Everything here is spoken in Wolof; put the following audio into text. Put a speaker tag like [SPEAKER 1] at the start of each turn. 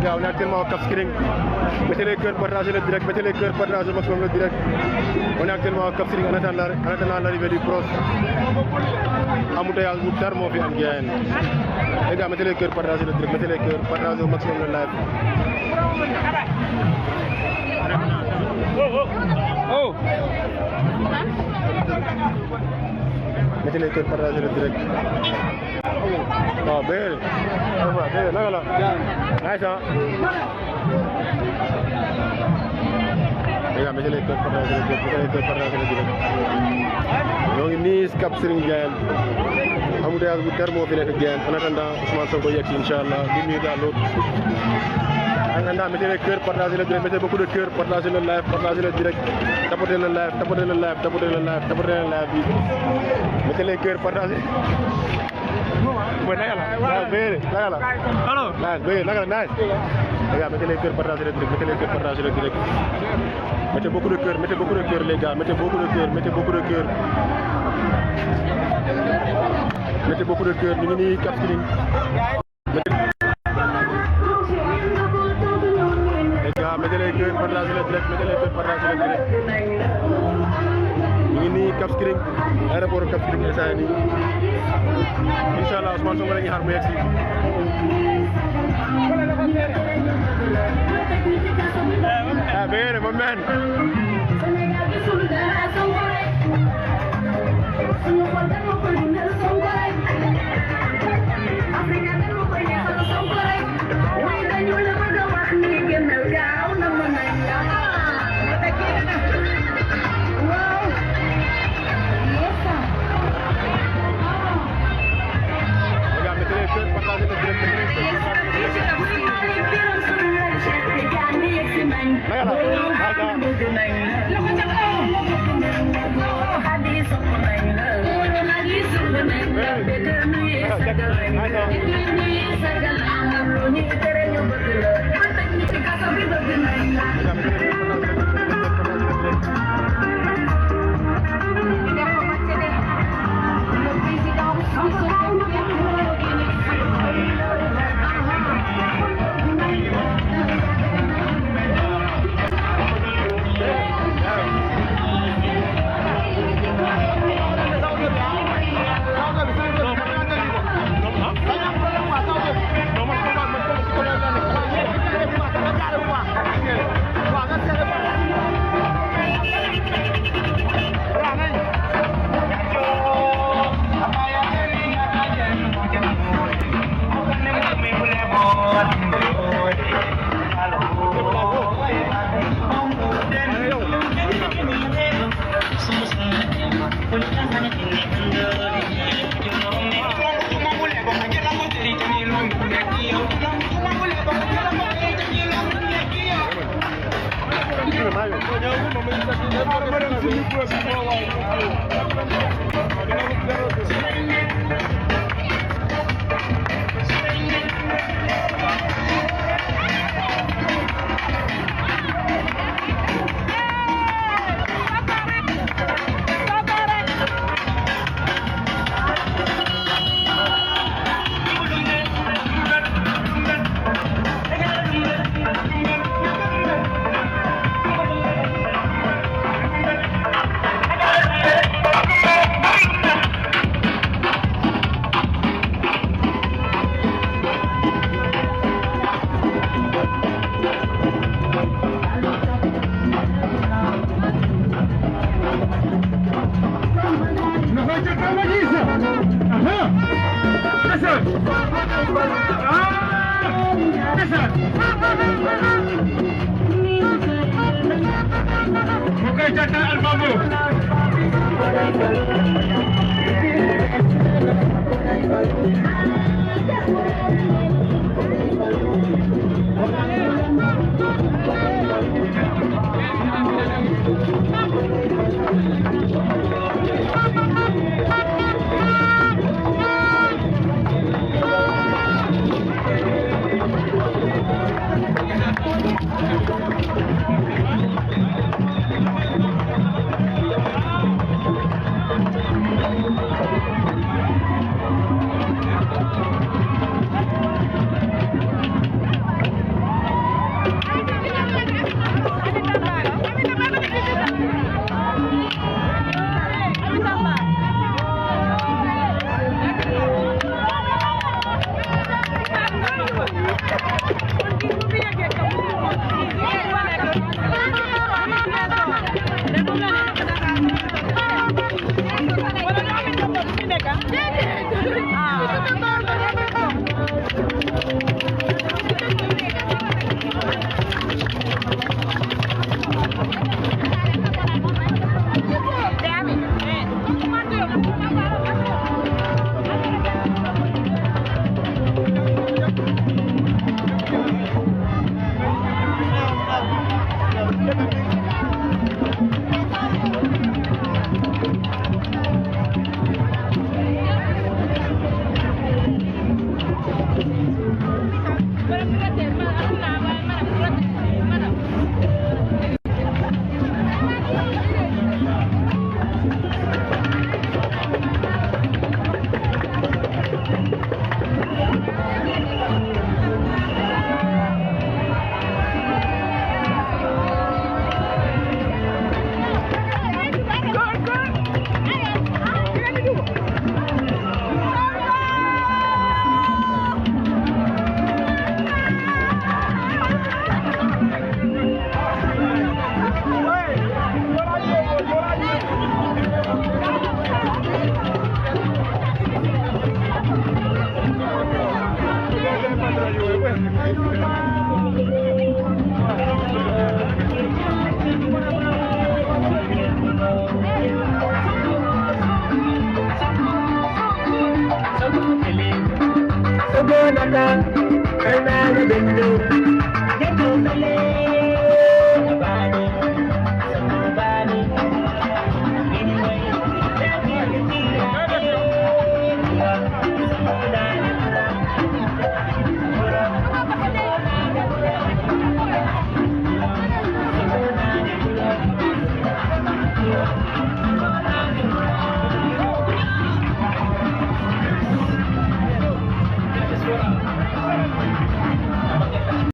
[SPEAKER 1] gars, on est actuellement au Cap Skirring. Mettez les cœurs, partagez le direct, mettez les cœurs, partagez le maximum le direct. On est actuellement au Cap Skirring en attendant l'arrivée du pros. Embouteillage bu tar moo fi am gayen. Les gars, mettez les cœurs, partagez le direct, mettez les cœurs, partagez au maximum le live. Oh. Mettez les cœurs, partagez le direct. Oh, belle. Belle, là, là. Nice, hein? Les gars, mettez les cœurs, partagez le direct, mettez les cœurs, partagez le direct. ñoo ngi nii Cap Skirring gayen. Embouteillage bu tar moo fi nekk gayen. En attendant Ousmane Sonko yegg si inchallah di nuyu daal l'autre. En attendant, mettez les cœurs, partagez le direct, mettez beaucoup de cœurs, partagez le live, partagez le direct, tapotez le live, tapotez le live, tapotez le live, tapotez le live. Mettez les cœurs, partagez. Nice. Les gars, mettez les cœurs, partagez le direct, mettez les cœurs, partagez le direct. Mettez beaucoup de cœurs, les gars, mettez beaucoup de cœurs, mettez beaucoup de cœurs. Mettez beaucoup de cœurs, ñu ngi nii Cap Skirring. Les gars, mettez les cœurs, partagez le direct, mettez les cœurs, partagez le direct. Ñu ngi nii Cap Skirring, aéroport Cap Skirring instant yii nii. Inch'Allah Ousmane Sonko la ñuy xaar mu yegg si. Ah, bene, my man.
[SPEAKER 2] Sogonaka, Karnal Bindu, Ghetto Malay.